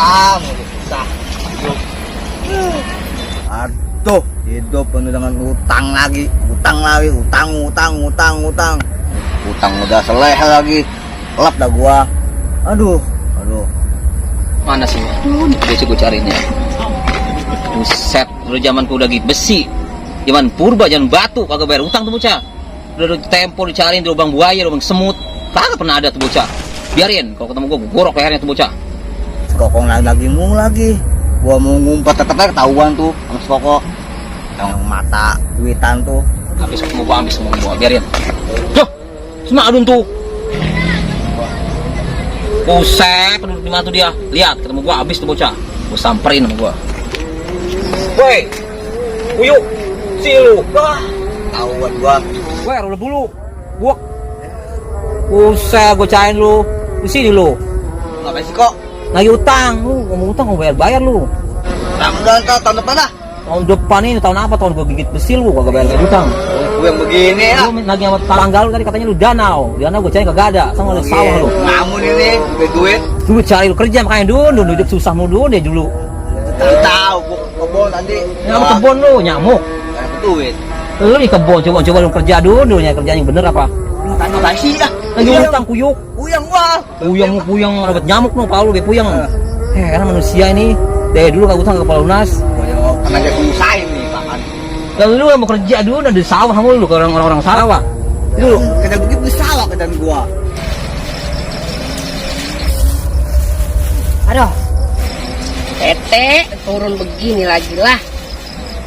Susah. Aduh, hidup penuh dengan utang lagi. Utang udah seleh lagi. Lap dah gua. Aduh. Mana sih? Dia sih gue carinya. Buset, lu zamanku udah gitu besi. Zaman purba, zaman batu, kagak bayar utang tuh bocah. Udah tempo dicariin di lubang buaya, lubang semut. Kagak pernah ada tuh bocah. Biarin, kalau ketemu gua gorok lehernya tuh bocah. Sekokong lagi. Gua mau ngumpet tetep ketahuan tuh sama sekokok. Yang mata duitan tuh. Habis ketemu gua, biarin. Duh, semua adun tuh. Buset, penduduk di mana tuh dia? Lihat, ketemu gua habis tuh bocah. Gua samperin sama gua. Woi, Uyuk, si lu. Wah, tahuan gua. Weh, udah bulu. Buak. Buset, gua cain lu. Di sini lu. Ngapain sih kok? Lagi utang, lu ngomong utang mau bayar lu. Tahun depan dah. Tahun depan ini tahun apa? Tahun gua gigit besi lu kagak bayar utang. Gue yang begini ya. Lu lagi sama tetangga lu tadi katanya lu danau gua cari kagak ada, sama ada sawah lu. Ngamun ini, duit. Lu cari lu kerja makanya dun hidup susah mulu deh dulu. Tahu, gua kebon nanti. Nyamuk kebon lu, nyamuk. Duit. Lu di kebon coba lu kerja dulu nyari kerjaan yang bener apa? Lu tanya apa sih dah? Lagi utang kuyuk. Puyang gua. Puyang dapat nyamuk lu, kalau lu kayak puyang. Karena manusia ini dari dulu kagak utang kepala lunas. Karena dia usahain nih, Pak. Lalu lu yang mau kerja dulu di sawah mulu ke orang-orang sawah. Itu kedai begitu di sawah kedai gua. Aduh, Tete turun begini lagi lah.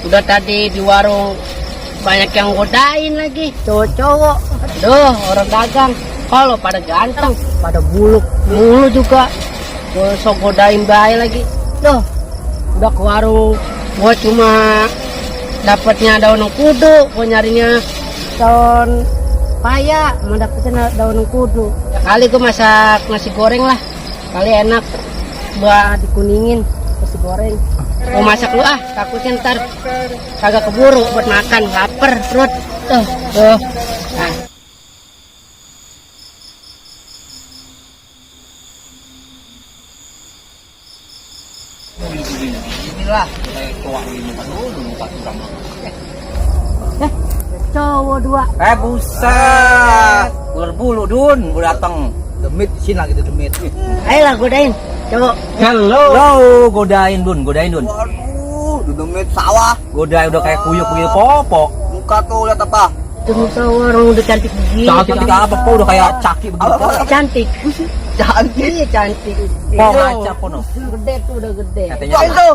Udah tadi di warung banyak yang godain lagi cowok-cowok. Aduh, orang dagang kalau pada ganteng, pada buluk mulu juga. Gua sok godain bayi lagi. Duh, udah ke warung gua cuma dapatnya daun kudu, gua nyarinya daun paya, mau dapetnya daun kudu. Ya kali gua masak nasi goreng lah, kali enak buat dikuningin nasi goreng. Mau masak lu takutnya ntar kagak keburu buat makan, lapar perut. Tuh. Nah. Inilah, kayak cowok ini muka suram. Cowok dua. Buset. Ular bulu dun, gua datang. Demit sini lagi demit. Ayolah godain, cowok. Hello, godain dun. Waduh, demit sawah. Godain udah kayak kuyuk popo. Muka tuh lihat apa? Tunggu orang udah cantik begini. Cantik apa? Po udah kayak caki begitu. Cantik. Cantik. Iya cantik. Po ngaca po no. Gede tuh udah gede. Katanya Kok itu?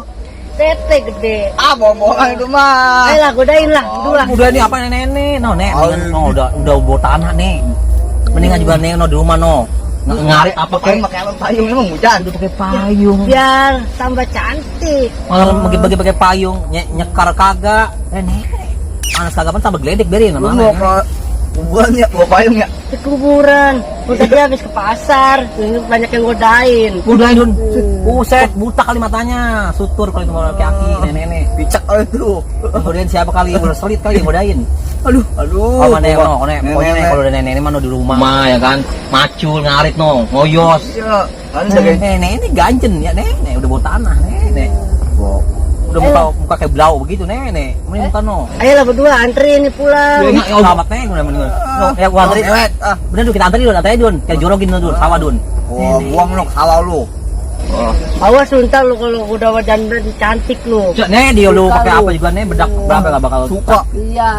Tete gede. Bohongan itu mah. Ayolah godain lah, berdua. udah ini apa nenek? No, nek. Oh, Udah bawa tanah nih. Mendingan juga nek no di rumah no. Ngarit apa pakai payung emang hujan. Udah pakai payung. Biar tambah cantik. Malah bagi pakai payung, nyekar kagak. Nek. Anas kagak pun tambah geledek biarin Lu sama mau ke kuburan ya, bawa payung ya? Ke kuburan. Udah dia habis ke pasar. Ini banyak yang godain. Godain dun. Buset, buta kali matanya. Sutur kali itu kaki nenek. Bicak kali itu. Godain siapa kali? Udah selit kali yang godain. Aduh. Oh mana yang no, pokoknya kalau udah nenek mana di rumah. Ya kan, macul ngarit no, ngoyos. Iya. Kan sebagai Nenek ini ganjen ya nenek, udah bawa tanah nenek. Udah muka kayak blau begitu nenek. Mending muka no. Ayolah berdua antri ini pulang. Selamat nenek udah mendingan. No, ya gua antri. Bener dun kita antri dun, antri dun. Kayak jorogin dun, sawah dun. oh, buang lu sawah lu. Awas lu ntar lu kalau udah wajan cantik lu. Nek dia lu pakai apa juga nek bedak berapa enggak bakal Suka. Iya.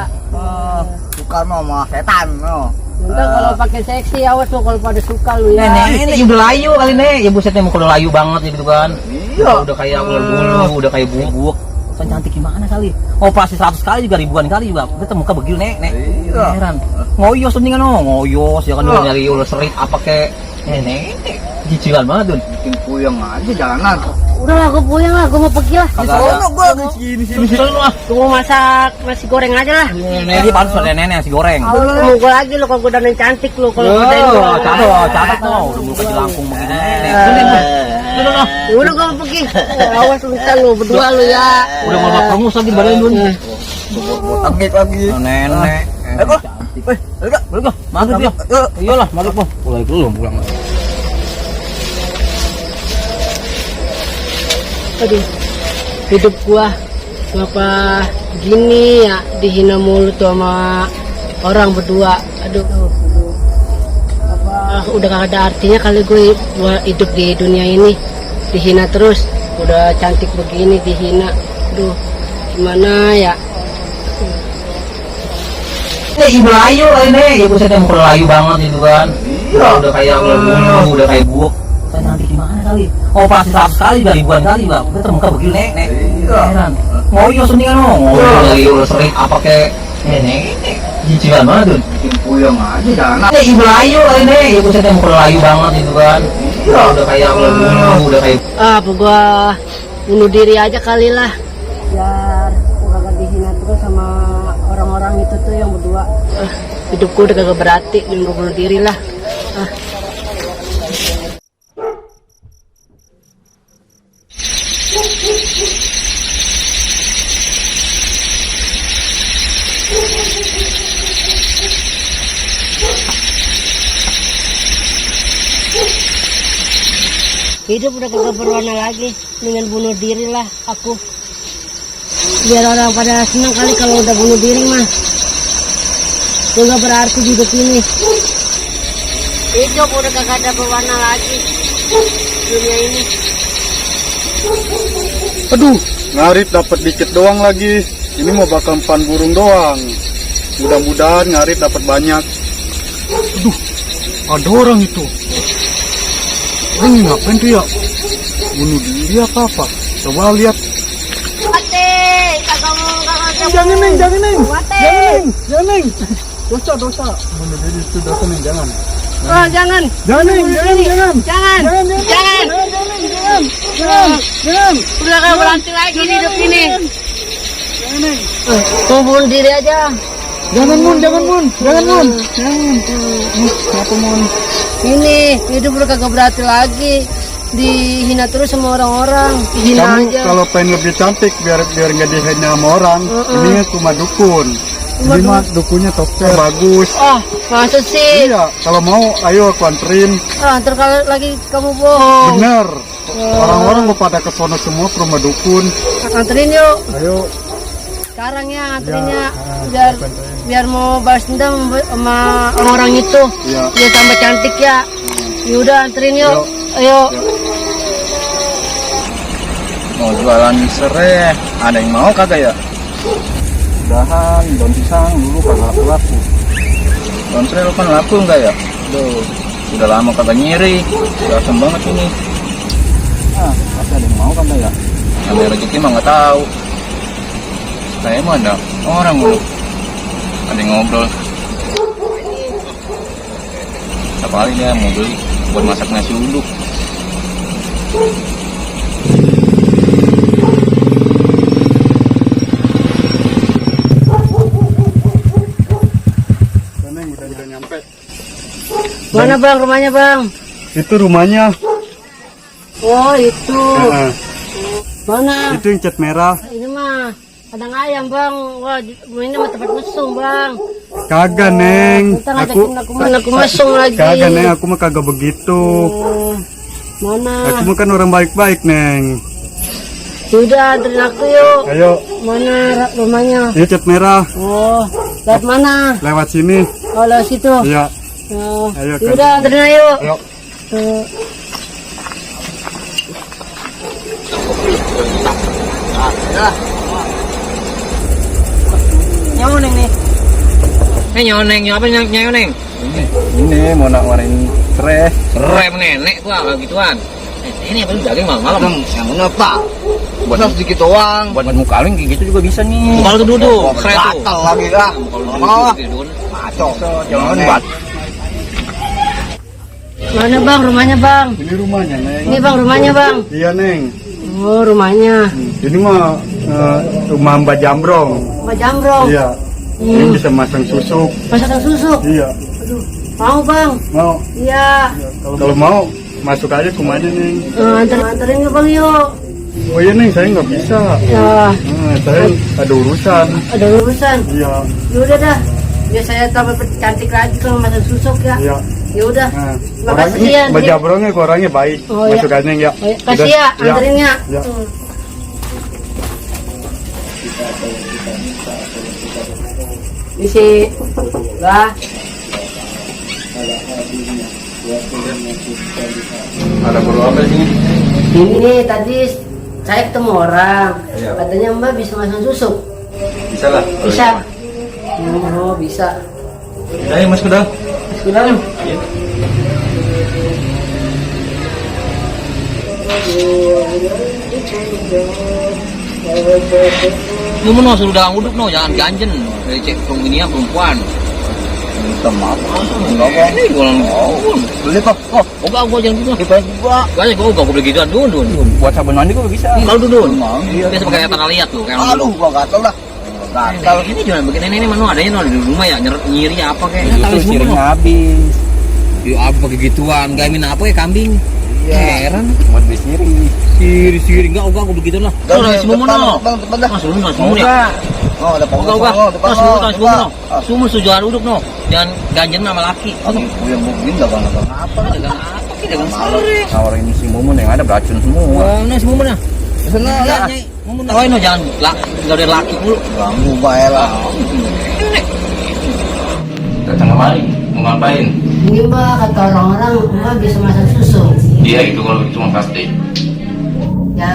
Suka sama setan no. Ntar kalau pakai seksi awas lu kalau pada suka lu ya. Nenek udah layu kali nek. Ya buset emang udah layu banget ya gitu kan. Iya. Udah kayak ular bulu, udah kayak bubuk. Kan cantik gimana kali? Operasi 100 kali juga ribuan kali juga. Kita muka begini nek. Iya. Heran. Ngoyos mendingan no, ngoyos ya kan nyari ular serit apa kek. Nenek. Cicilan banget dun. Bikin puyeng aja jalanan. Udah lah gue puyeng lah, gue mau pergi lah. Kagak ada. Gua sini. Gue mau masak nasi goreng aja lah. Nenek pantas ada nenek nasi goreng. Mau gue lagi lo kalau gue dandan cantik lo kalau godain gue. Catat no, udah muka jelangkung begini nenek. Udah gue mau pergi. Awas lu ntar lu berdua lu ya. Udah mau pengus lagi badan dun. Tangkit lagi. Nenek. Ayo, Balik kok. Maghrib ya. Iyalah, maghrib kok. Mulai belum pulang. Aduh, hidup gua ngapa gini ya, dihina mulu tuh sama orang berdua. Aduh. Apa udah gak ada artinya kali gue hidup di dunia ini, dihina terus. Udah cantik begini dihina. Aduh, gimana ya? Ibu layu ini, ya buset yang layu banget itu kan. Udah kayak bulu, udah kayak buuk. Saya nanti gimana kali? Oh pasti tahap sekali, udah ribuan kali bang. Kita muka begini nek. Heran. Ngoyo sendiri kan lagi udah sering apa kayak nek. Jijik mana tuh? Bikin puyeng aja jangan. Ibu layu ini, ya buset yang layu banget itu kan. Udah kayak bulu, udah kayak. Apa gua bunuh diri aja kali lah. Biar gua gak dihina terus sama orang-orang itu tuh yang berdua. Hidupku udah kagak berarti, dan gua bunuh diri lah. Hidup udah kagak berwarna lagi, dengan bunuh diri lah aku. Biar orang pada senang kali kalau udah bunuh diri mah. Gak berarti hidup ini. Hidup udah kagak ada berwarna lagi, dunia ini. Aduh, ngarit dapat dikit doang lagi. Ini mau bakal empan burung doang. Mudah-mudahan ngarit dapat banyak. Aduh, ada orang itu. Ini ngapain tuh ya? Bunuh diri apa? Coba lihat. Mati, kagak Jangan neng. Mati. Jangan neng. Dosa. Bunuh diri itu dosa neng, jangan. Oh, jangan. Jangan neng, jangan. Jangan. Udah kagak berhenti lagi di hidup ini. Jangan neng. Mau bunuh diri aja. Jangan mun. Jangan. Kenapa mun? Ini hidup udah kagak berarti lagi, dihina terus sama orang-orang. Dihina Kamu aja. kalau pengen lebih cantik biar nggak dihina sama orang, ini cuma dukun. Ini mah dukunnya topnya bagus. Oh, masa sih? Iya, kalau mau ayo aku anterin. Ntar kalau lagi kamu bohong. Bener. Orang-orang mau pada ke sono semua ke rumah dukun. Anterin yuk. Ayo. Sekarang ya antrinya, Ya, biar mau balas dendam sama orang itu. Iya. Biar tambah cantik ya. Yaudah anterin yuk. Ayo. Mau jualan serai, ada yang mau kagak ya? Udahan, daun pisang dulu kagak laku. Daun serai kan laku enggak ya? Udah lama kagak nyiri, udah asem banget ini. Ada yang mau kagak ya? Ada rezeki mah nggak tahu. Saya mah ada orang dulu, ada yang ngobrol. Setiap kali dia mau beli buat masak nasi uduk. Udah nyampe. Mana bang rumahnya bang? Itu rumahnya. Oh itu. Mana? Itu yang cat merah. Ini mah kandang ayam bang. Wah ini mah tempat mesum bang. Kagak neng. Kita ngajakin aku mesum lagi. Kagak neng, aku mah kagak begitu. Mana? Aku mah kan orang baik-baik neng. Sudah anterin aku yuk. Ayo. Mana rumahnya? Ini cat merah. Oh, lewat mana? Lewat sini. Oh, lewat situ. Iya. Oh, Ayo, sudah anterin ayo. Ayo. Nyoneng nih. Nyoneng, apa nyoneng? Ini mau nawarin serai. Rem nenek gua gituan. Ini apa lu daging malam-malam? Yang mana pak? Buat sedikit doang. Buat muka lu kayak gitu juga bisa nih. Kalau tuh duduk, keren tuh. Batal lagi lah. Kalau duduk, Maco. Jangan bat. Mana bang rumahnya bang? Ini rumahnya neng. Ini bang rumahnya bang. Iya neng. Oh rumahnya. Ini mah rumah Mbak Jambrong. Mbak Jambrong. Iya. Ini bisa masang susu. Masakan susu. Iya. Aduh, mau bang? Mau? Iya. Kalau mau masuk aja ke rumahnya neng. Anterin yuk bang yuk. Oh iya neng, saya nggak bisa. Ya, Saya ada urusan. ada urusan. Iya. Yaudah dah. Biar saya tambah cantik lagi kalau masak susuk ya. Iya. Yaudah. Nah, Makasih ya. Mbak Jambrongnya orangnya baik. Oh, iya. Masuk aja neng ya. Kasih ya, Udah. anterin ya. Iya. Isi, lah. Ada perlu apa sih? Ini nih tadi saya ketemu orang, Iya. katanya Mbak bisa masang susuk. Bisa lah. Bisa. Oh, bisa. Ayo mas ke dalam. Ke dalam. Lu mau suruh dalam uduk no, jangan ganjen. Cek ini perempuan. Minta maaf. Enggak kok. Ini golong. Beli kok. Oh, Gua jangan gitu. kita juga. Banyak gua boleh gituan dun. Buat sabun mandi kok bisa. Kalau dun. Iya. Biasa pakai tanah liat tuh kayak Aduh, gua gatel dah. Gatel. Ini jualan begini ini mana adanya no di rumah ya nyiri apa kayak Itu siring habis. Yuk apa pakai gituan, gamin apa ya kambing? Heran. Buat beli siring. Siri enggak aku begitu lah. Dah, Semua mana? Bang, depan dah. Mas lu semua ya. Oh, depan. Depan semua. Semua sujuan duduk no. Jangan ganjen sama laki. Aduh, gue mungkin dagang apa? Dagang apa sih dagang sore. Nawarin si Mumun yang ada beracun semua. Wah, nah semua mana? Sana Ya, lah. nyai. Ngomong no jangan enggak ada laki mulu. Ganggu bae lah. Datang kemari, mau ngapain? Ini Mbak, kata orang-orang Mbak bisa masang susu. Iya itu kalau itu mah pasti. Ya,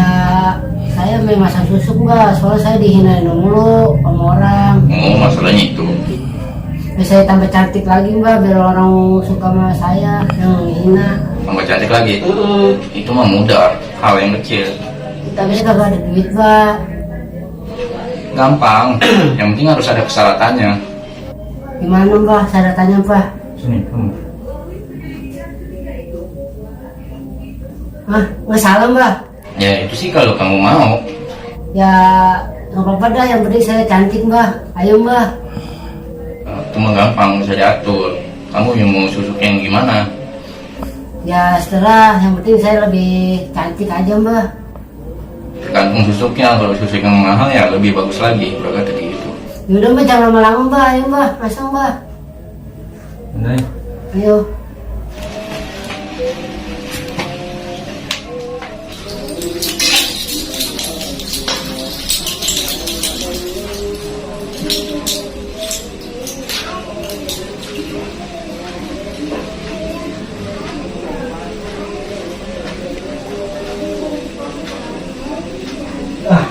saya mau masang susu Mbak, soalnya saya dihinain mulu sama orang. Oh masalahnya itu. Bisa tambah cantik lagi Mbak, biar orang suka sama saya yang hina. Tambah cantik lagi. Itu mah mudah, hal yang kecil. Tapi saya kagak ada duit Mbak. Gampang. Yang penting harus ada persyaratannya. Gimana Mbak, saya tanya Mbak. Sini kamu. Hah, nggak salah Mbak. Ya itu sih kalau kamu mau. Ya, nggak apa-apa dah, yang penting saya cantik Mbak. Ayo Mbak. Itu mah gampang bisa diatur. Kamu yang mau susuk yang gimana? Ya setelah, yang penting saya lebih cantik aja Mbak. Tergantung susuknya. Kalau susuk yang mahal ya lebih bagus lagi. Udah kata gitu. Yaudah Mbak, jangan lama-lama Mbak. Ayo Mbak, masang Mbak. Udah. Ayo.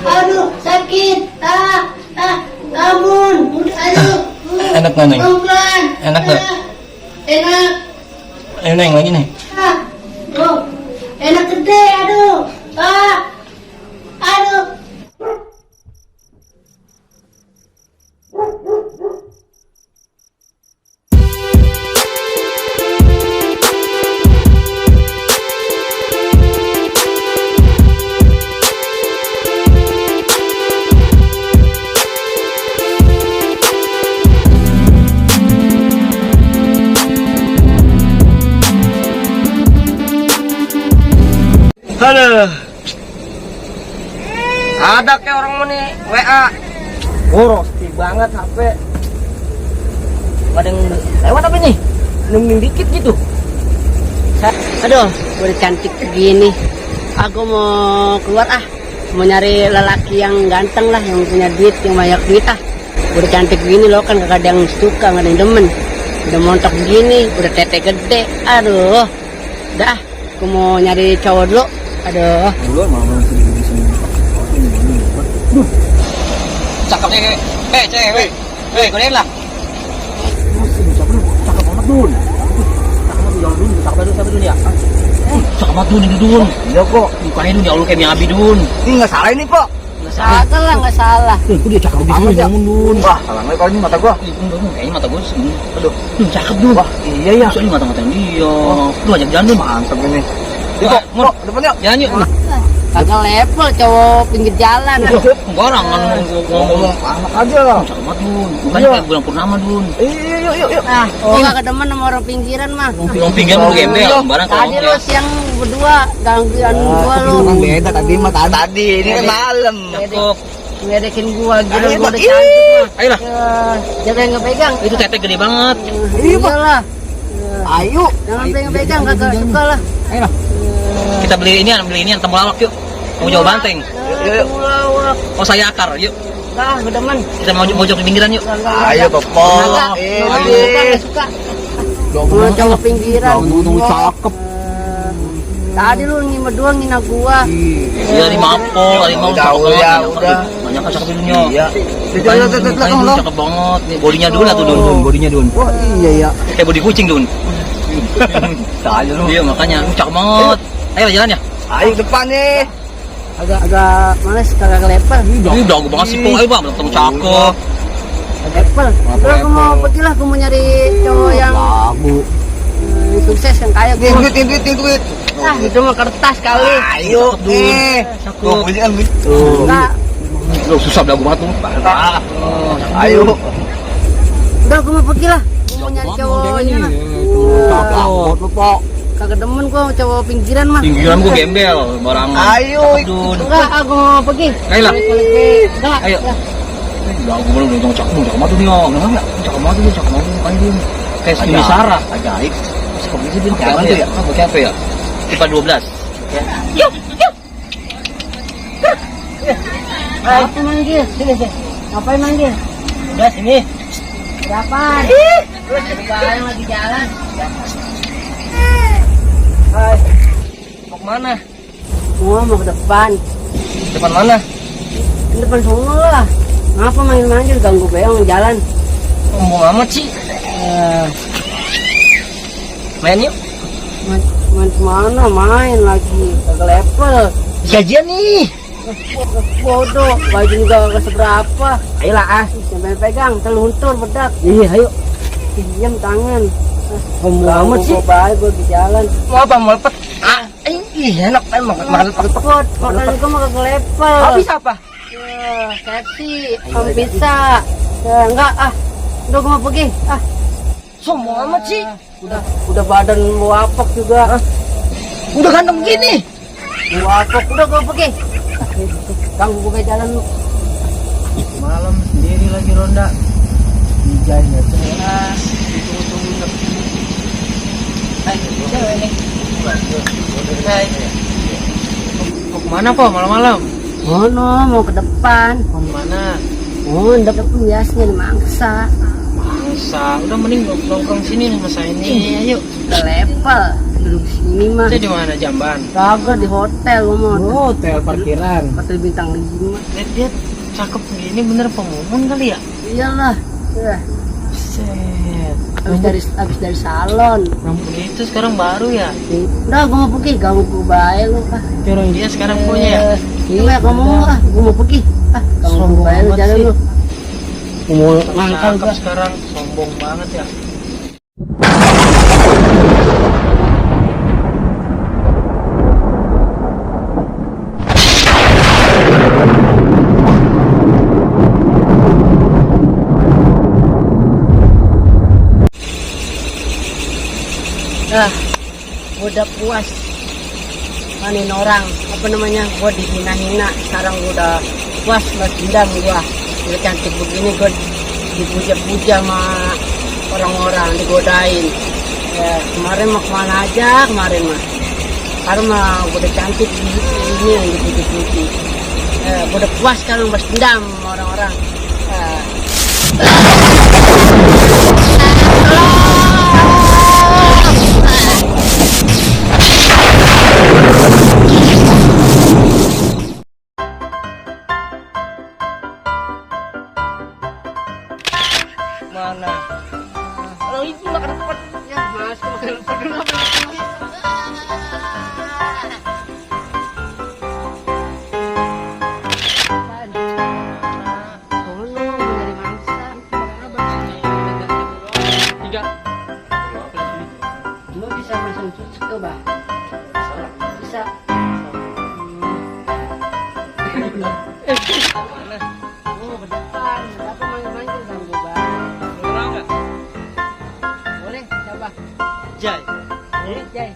Aduh, sakit. Ampun. Aduh. Enak nggak, Neng? Pelan-pelan. Enak nggak? Enak. Ayo Neng lagi nih. Tuh. Enak gede, aduh. Aduh. Aduh. Ada kayak orang mau nih WA. Rosti banget HP. Ada yang lewat apa nih? Nemenin dikit gitu. Aduh, udah cantik begini. Aku mau keluar mau nyari lelaki yang ganteng lah, yang punya duit, yang banyak duit Udah cantik begini loh, kan gak ada yang suka, gak ada yang demen. Udah montok begini, udah tete gede. Aduh, udah, aku mau nyari cowok dulu. Aduh, Dulu mama di sini. Cakep cewek. Cewek. Kodein lah. Cakep banget Dun. Cakep dun ya. Cakep banget dun ini dun. Iya kok. Mukanya dun ya Allah kayak Miyabi dun. Ini nggak salah ini kok. salah nggak salah. Dia cakep Amat begini ya. bangun dun. Wah, salah nggak kalau ini mata gua. Kayaknya mata gue sih. Aduh. Cakep dun. Wah, iya ya. Soalnya mata-matain dia. Lu ajak jalan dun. Mantap ini. Yuk, Yuk, depan yuk. jalan yuk. Kagak level cowok pinggir jalan. Sembarang kan ngomong. Anak aja lah. Cakep banget dun. Bukan Iya. kayak bulan purnama dun. Yuk. Gua kagak demen sama orang pinggiran mah. Yang pinggir lu gembel. Sembarang kalau Tadi lu siang berdua gangguan gua lu. Kan beda tadi mah tadi. Ini kan malam. cakep. Ngedekin gua gila Ayo, gua udah Pak. cantik mah. Ayolah. Ya, jangan yang pegang. Itu tete gede banget. Iyalah. Ayo. Jangan pegang kagak suka lah. Ayolah. Kita beli ini temulawak yuk. Mau jauh banteng. Yuk. Mulawak. Oh saya akar yuk. Enggak, gue demen. Kita mau mojok di pinggiran yuk. Ayo Popo. Enggak suka. Mau cowok pinggiran. cakep. Tadi lu ngina gua. Iya di Mapo, hari mau Udah. banyak kan cakep dulunya. Iya. Cakep banget. Nih bodinya dun atau dun, bodinya dun. Wah iya ya. Kayak bodi kucing dun. Ayo lu. Iya makanya cakep banget. Ayo jalan ya. Ayo depan nih. Agak males kagak kelepel. Ini udah gue banget sih po, ayo bang, ketemu cakep. Kelepel. Udah gua mau pergi lah, gua mau nyari cowok yang sukses yang kaya gua. Duit. Ah, itu mah kertas kali. Ayo. Gua punya kan duit. Enggak. Lu susah belagu banget tuh. Ayo. Udah gua mau pergi lah. Gua mau nyari cowoknya lah. Kagak demen gua cowok pinggiran mah. Pinggiran gue gembel, barang. Ayo. Enggak, aku mau pergi. Ayo lah. Enggak. Ayo. Udah gue belum udah cakep banget tuh nih. Enggak, cakep banget kayak dia. Kayak Sumi Sarah. Ajaib. Cakep gitu dia. Kayak apa ya? Pakai apa ya? Tipe 12. Yuk. Apa manggil? Sini. Ngapain manggil? Udah sini. Berapa? Barang lagi jalan. Mau kemana? Mau ke depan. Depan mana? Ke depan sono lah. Ngapa manggil-manggil ganggu beong jalan? Ngomong amat sih. Main yuk. Main kemana? Main lagi. Kagak level. Gajian nih. Bodoh. Baju juga kagak seberapa. Ayolah sampai pegang. Teluntur bedak. Iya, ayo. Diam tangan. Ngomong amat sih. Baik gua di jalan. Mau apa? Mau lepet? Ini enak kan makan Kok tadi gua mau kagak level. Habis apa? Seksi. Bisa. Enggak Udah gua mau pergi. Sombong amat sih. Udah badan wapok juga. Udah ganteng gini. Wapok udah gua pergi. Ganggu gue jalan lu. Malam sendiri lagi ronda. Hijaunya jelas. Mau kemana po malam-malam? Mau ke depan. Mau kemana? Depan biasanya di Mangsa. Masa, udah mending nongkrong sini nih masa ini. Ayo. Udah level. Duduk sini mah. Kita di mana Jamban? Kagak di hotel gua mau. Hotel parkiran. Hotel bintang 5. Lihat cakep begini bener pemumun kali ya? Iyalah. Set. Habis dari salon. Rambut itu sekarang baru ya? Udah gua mau pergi, ganggu gue baik lu Orang dia sekarang punya ya? Iya kamu gua mau pergi. Ganggu gue baik lu jalan lu. Mau ngangkal gua sekarang sombong banget ya. Gua udah puas manin orang, gua dihina-hina. Sekarang gua udah puas, balas dendam gua. Udah cantik begini gua dipuja-puja sama orang-orang, digodain. Ya, kemarin mah kemana aja kemarin mah. Sekarang mah gua udah cantik ini yang dipuji-puji. Gua udah puas sekarang balas dendam sama orang-orang. Mana? Kalau itu makan depan. Ya, Mas, makan depan dulu. Bisa masang cucuk tuh, Bah? Bisa. Oh, ke depan. Apa manggil-manggil ganggu, Bah? Orang nggak? Boleh, coba. Jai. Boleh, Jai.